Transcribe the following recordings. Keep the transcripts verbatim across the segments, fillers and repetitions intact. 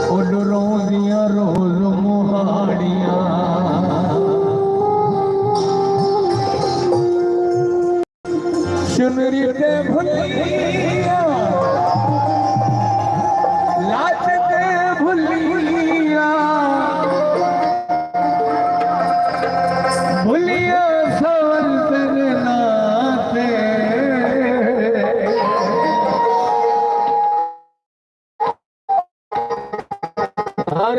او ݙروندیاں روز مہاڑیاں۔ چنری تے بھلیاں، لچ تے بھلیاں، بھلیاں سوال تیرے ناں تے۔ ہر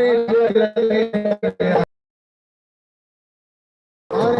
ہر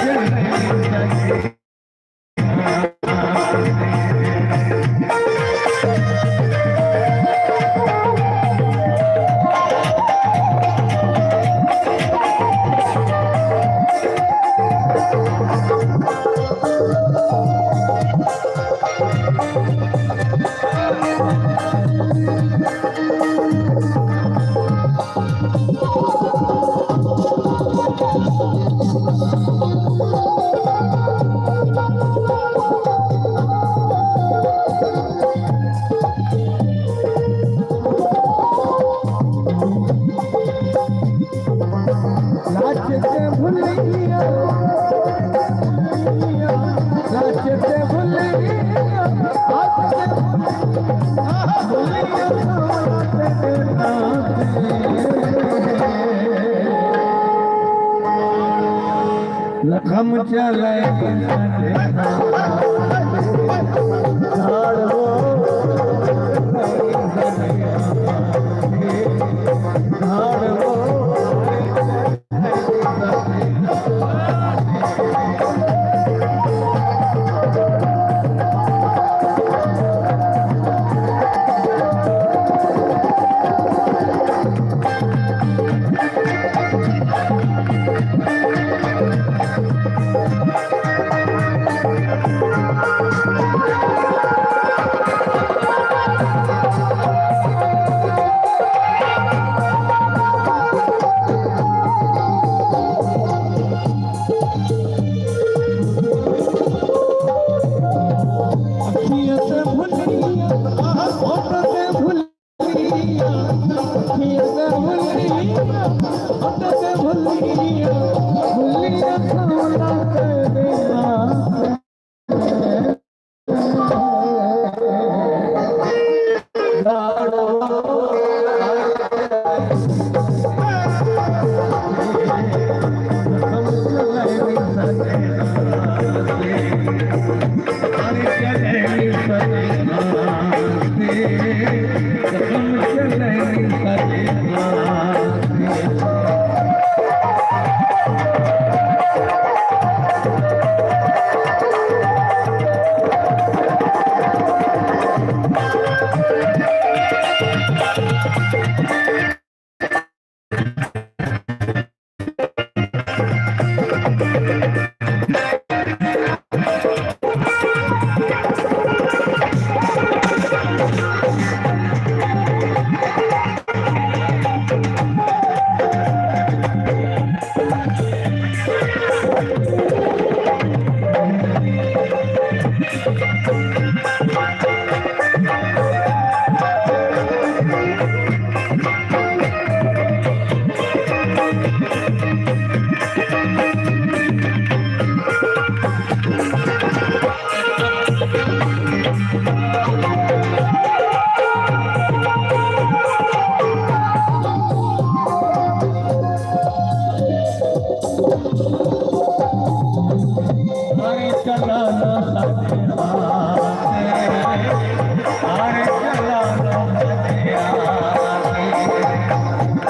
چن زخم چلے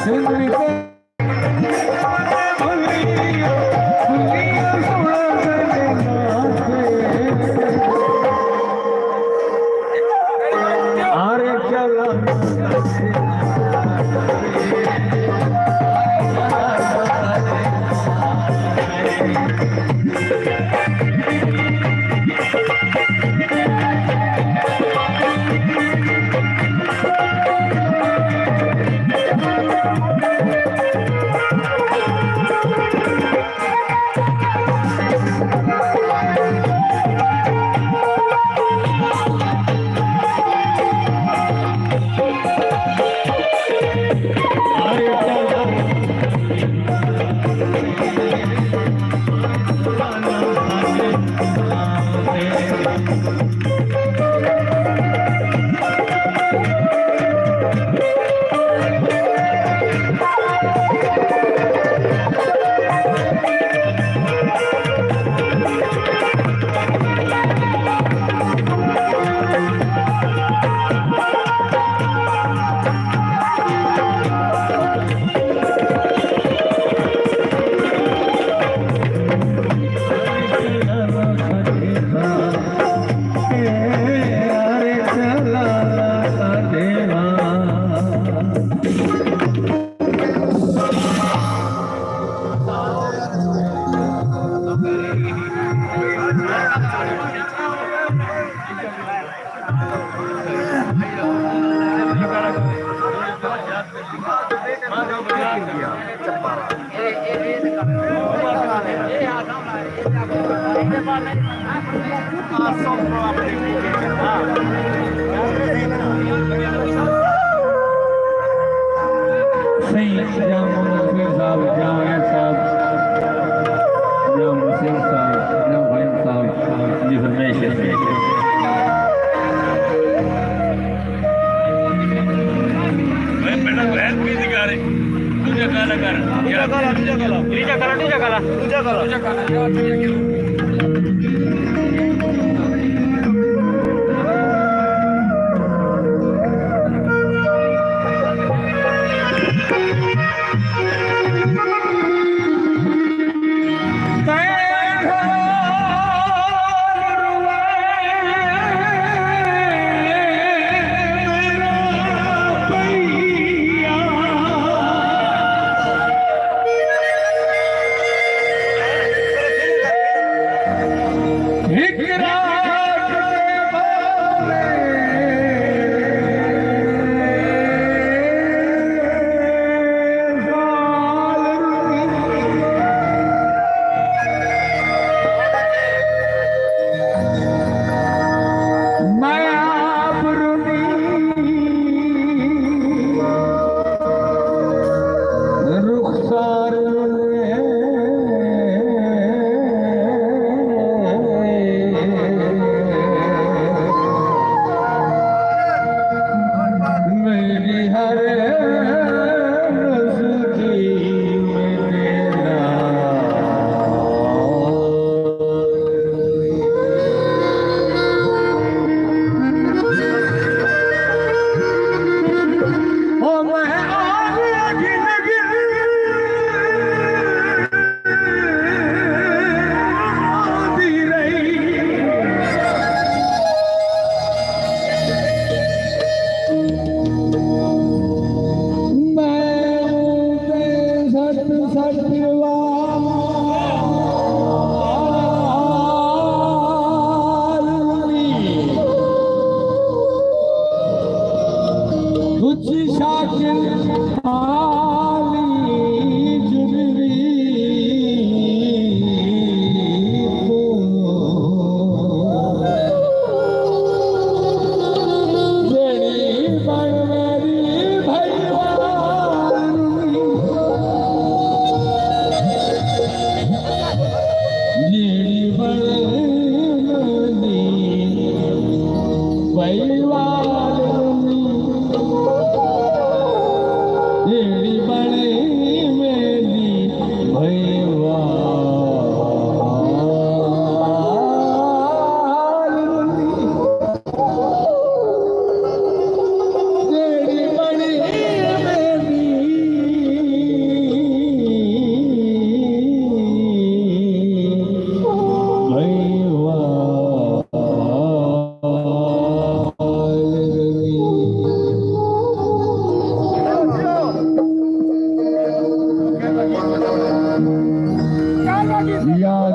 سائیں جام منصور صاحب، جام عیاض صاحب، جام حسین صاحب، جام فہیم صاحب دی فرمائش ہے۔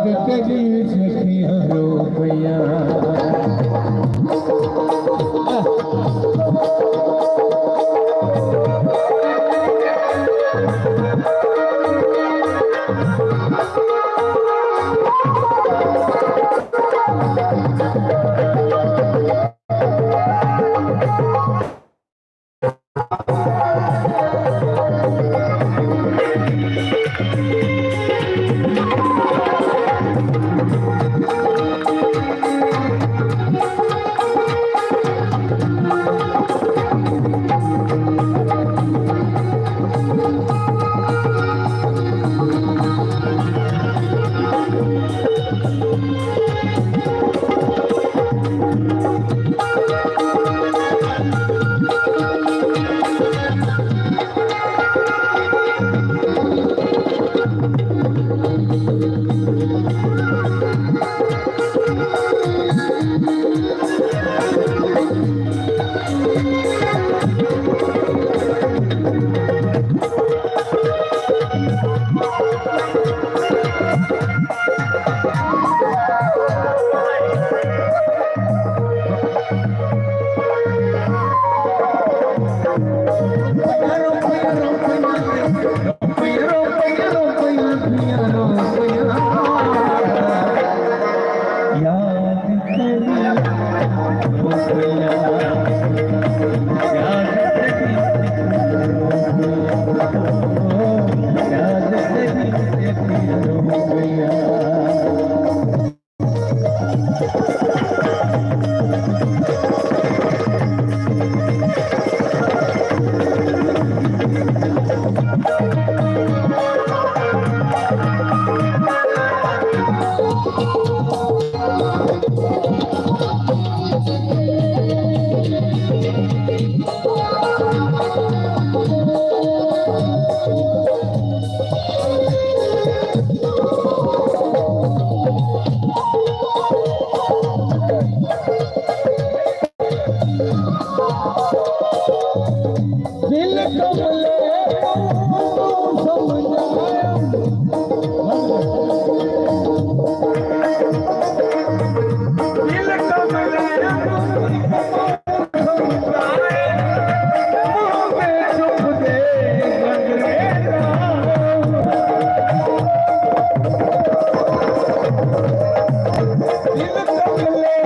تیݙی سکھیاں رو پیاں۔ دل کملے کوں سمجھایا۔ دل کملے کوں سمجھایا۔ منہ تے چپ دے گنگریلا۔ دل کملے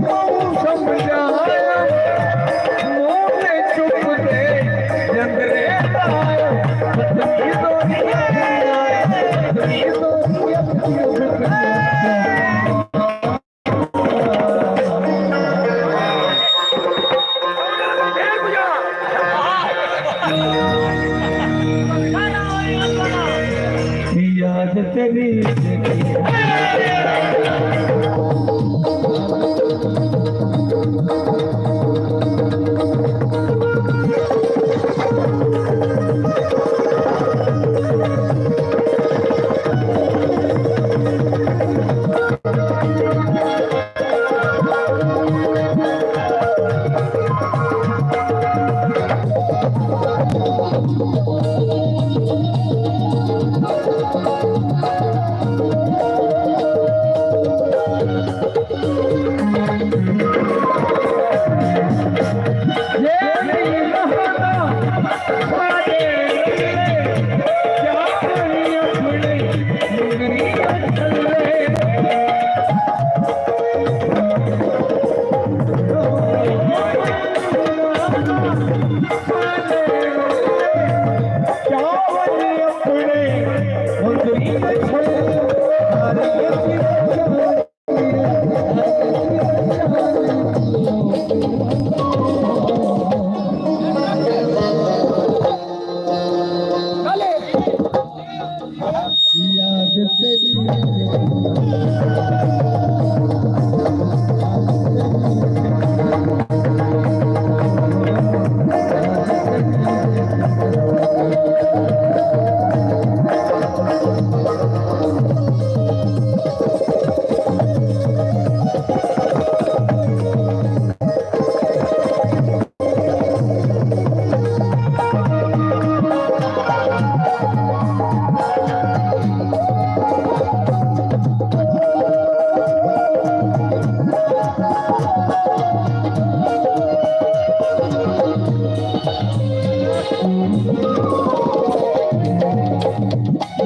کوں سمجھایا۔ منہ تے چپ دے گنگریلا۔ یاد تیری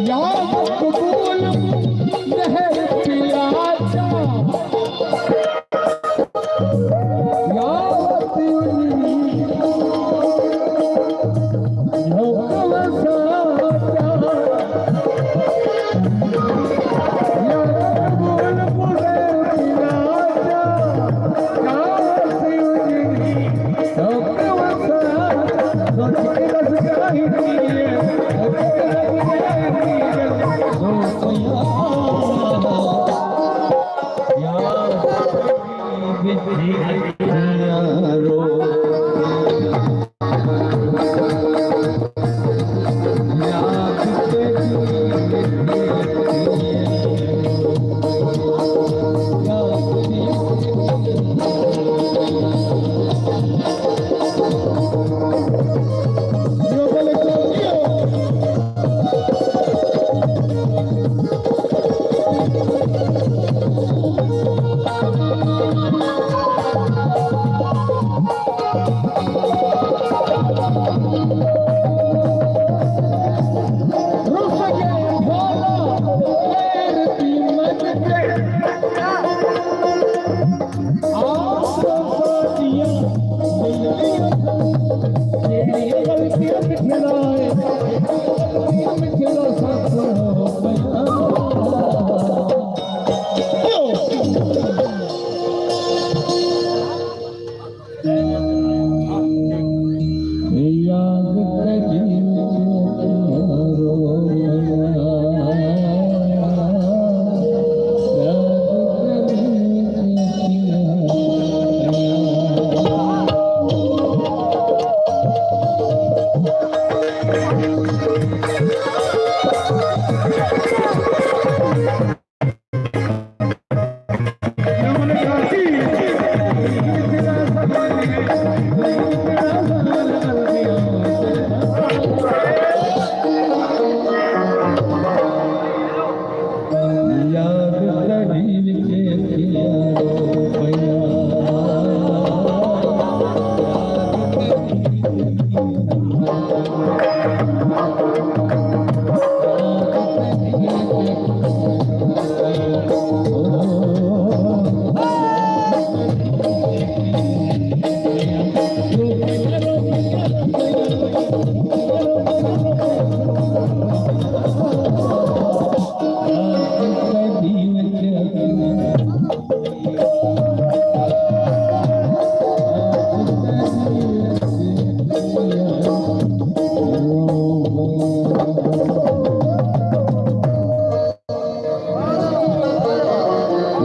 یاد قبول مہر پیا جا، یاد پیونی لوک وسا جا۔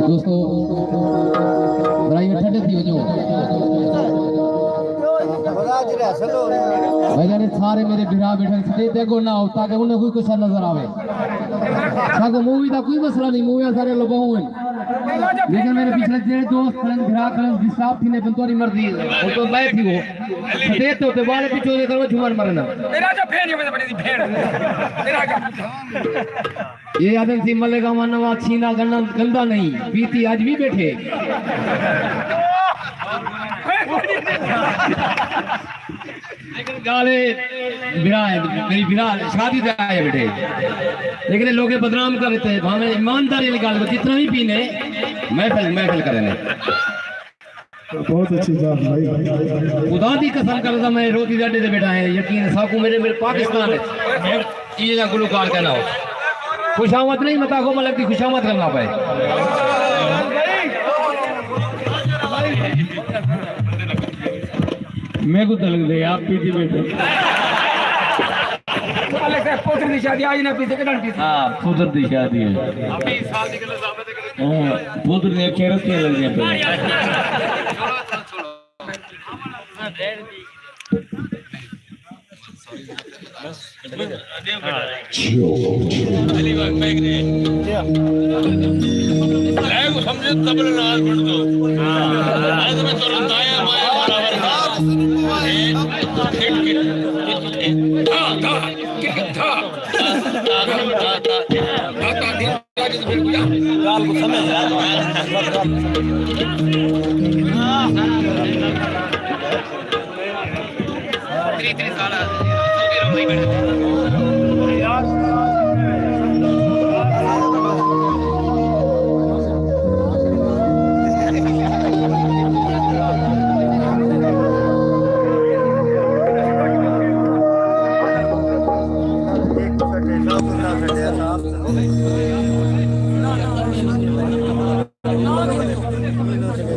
دوستو، ذرا ٹھنڈے تھی وجو۔ بھائی جان، سارے میرے بھرا بیٹھے سٹیج تے اگوں نہ آؤ تاکہ انہیں کوئی کچھ نظر آوے۔ ساکو مووی دا کوئی مسئلہ نہیں، موویاں سارے لباؤں ہیں۔ لیکن میرے پچھلے جڑے دوست کلنگ بھرا کلنگ ڈسٹرب تھی نے بن تہاݙی مرضی ہے۔ ہن تو میں تھی وہ۔ سٹیج تے تے والے پچھوں دے کرو جھومر مرنا۔ تیرا جو پھیر جو میں بڑی بھیڑ۔ تیرا جو یہ آدم سی ملے گا مانوا چھینا گندا، گندا نہیں، پیتی اج بھی بیٹھے۔ لیکن گالے بھرا ہے، میری بھرا شادی تے آئے بیٹھے۔ لیکن لوگ بدنام کر دیتے، بھاویں ایمانداری والی گال، جتنا بھی پینے، محفل، محفل کرنے۔ بہت اچھی ذات بھائی۔ خدا دی قسم کردا میں روزی دے اڈے تے بیٹھا ہے، یقین ہے ساکوں میرے، میرے پاکستان ہے۔ یہ جا گلوکار کہنا ہو۔ خوشامد نہیں، متا کو ملک دی خوشامد کرنا پائے۔ میں کو تلک دے، آپ پیتی بیٹھے۔ الگ سے پوتر دی شادی آج نہ پیتے، کدن پیتے۔ ہاں، پوتر دی شادی ہے۔ ہاں، پتر نے اکھیں رتیاں لڳدیاں پئین۔